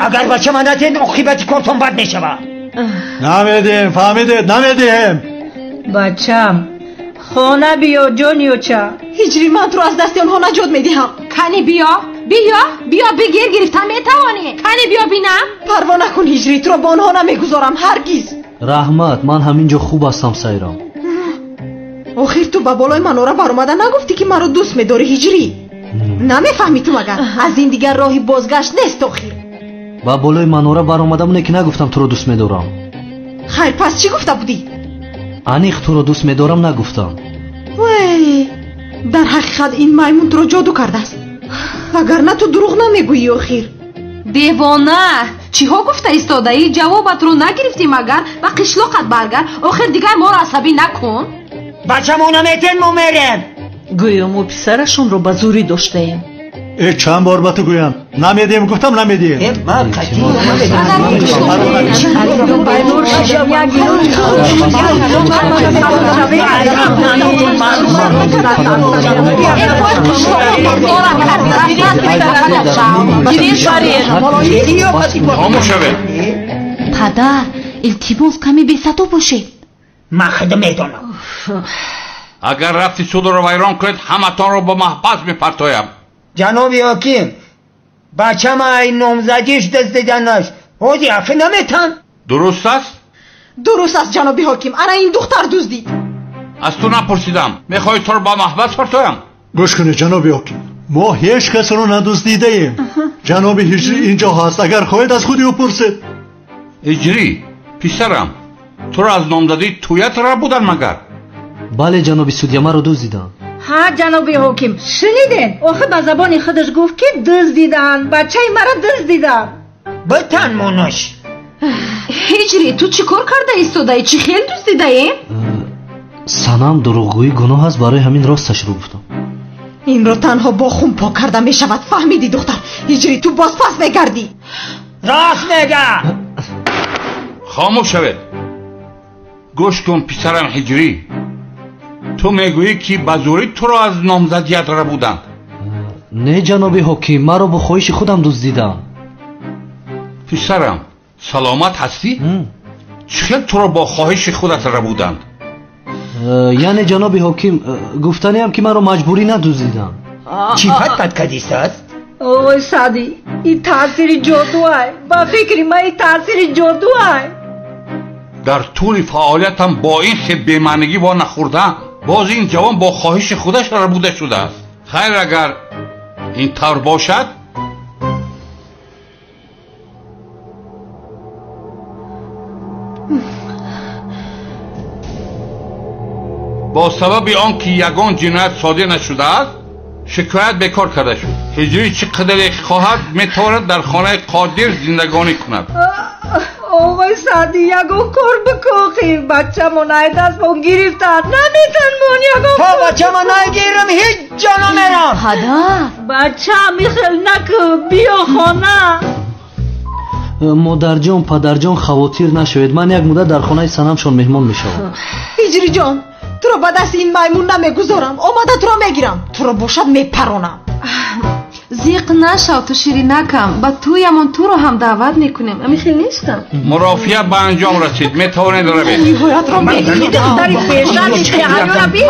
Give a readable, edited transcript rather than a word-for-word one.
Агар бачама надиҳед, оқибати кортон бад мешавад. Намедиҳем, фаҳмидед, намедиҳем. Бачам, хона биё, ҷониёча. Ҳиҷри, ман туро аз дасти онҳо наҷот медиҳам. Кани биё, биё, биё, бигир, гирифта метавонӣ. Кани биё бинам. Парво накун, Ҳиҷри, туро ба онҳо намегузорам ҳаргиз. Раҳмат, ман ҳамин ҷо хуб ҳастам, Сайрам. Охир ту ба болои манора баромада нагуфтӣ, ки маро дӯст медорӣ, Ҳиҷрӣ? Намефаҳмӣ ту магар? Аз ин дигар роҳи бозгашт нест охир. Ба болои манора баромадам, не ки нагуфтам туро дӯст медорам. Хайр, пас чӣ гуфта будӣ? Аниқ туро дӯст медорам нагуфтам. Вай, дар ҳақиқат ин маймун туро ҷоду кардааст. Вагарна ту дурӯғ намегӯӣ охир. Девона, чиҳо гуфта истодаӣ? Ҷавобатро нагирифтӣ магар? Ба қишлоқат баргард. Охир дигар моро асабӣ накун. Бачамо наметен, мо мерем. Гӯё мо писарашонро ба зӯрӣ доштаем. Э, чанд бор ба ту гӯям, намедиҳем, гуфтам намедиҳем. Хомӯш шавед. Падар, илтимос, каме бесадо бошед. Ман худам медонам. Агар рафти судро вайрон кунед, ҳаматонро ба маҳбас мепартоям. Ҷаноби ҳоким, бачама ай номзадиш дуздиданаш ҳози афӣ наметан. Дуруст аст? Дуруст аст, ҷаноби ҳоким. Ана ин духтар дуздид. Аз ту напурсидам. Мехоҳӣ туро ба маҳбас партоям? Гӯш кунед, ҷаноби ҳоким, мо ҳеҷ касро надуздидаем. Ҷаноби Ҳиҷрӣ инҷо ҳаст, агар хоҳед аз худи ӯ пурсед. Ҳиҷрӣ, писарам, туро аз номзадии туят рабуданд магар? Бале, ҷаноби судья, маро дуздиданд. Ҳа, ҷаноби ҳоким, шунидед? Охир ба забони худаш гуфт, ки дуздиданд, бачаи маро дуздиданд. Битан монаш. Ҳиҷрӣ, ту чӣ кор карда истодаӣ? Чӣ хел дуздидаӣ? Санам, дурӯғгӯӣ гуноҳ аст, барои ҳамин росташро гуфтам. Инро танҳо бо хун пок карда мешавад, фаҳмидӣ, духтар? Ҳиҷрӣ, ту боз пас мегардӣ. Рост мега. Хомӯш шавед. Гӯш кун, писарам Ҳиҷрӣ, ту мегӯӣ, ки ба зӯрӣ туро аз номзадият рабуданд. Не, ҷаноби ҳоким, маро бо хоҳиши худам дуздиданд. Писарам, саломат ҳастӣ? Чӣ хел туро бо хоҳиши худат рабуданд? Яъне, ҷаноби ҳоким, гуфтаниам, ки маро маҷбурӣ надуздиданд. Чӣ фат бад кадистааст? Ой, Саъдӣ, ин таъсири ҷодуай. Ба фикри ман, ин таъсири ҷодуай. Дар тӯли фаъолиятам бо ин хел бемаънигӣ во нахӯрдаам. Боз ин ҷавон бо хоҳиши худаш рабуда шудааст. Хайр, агар ин тавр бошад, бо сабаби он ки ягон ҷиноят содир нашудааст, шикоят бекор карда шуд. Ҳиҷрӣ чӣ қадаре хоҳад, метавонад дар хонаи Қодир зиндагонӣ кунад. Оғои Саъдӣ, ягон кор бикӯхӣ. Бачамон ай дастмон гирифтанд, наметанмон ягон. То бачама нагирам, ҳеҷ ҷо намерам. Падар, бачам, ихел накун, биё хона. Модарҷон, падарҷон, хавотир нашавед. Ман як муддат дар хонаи санамшон меҳмон мешавам. Ҳиҷриҷон, туро ба дасти ин маймун намегузорам. Омада туро мегирам, туро бошад мепаронам. Зиқ нашав ту, ширинакам, ба тӯямон туро ҳам даъват мекунем. Амихел нестам? Мурофиа ба анҷом расид, метавонед равед. Ниҳоятро мегирам. Духтари бешарми беҳаёра бин.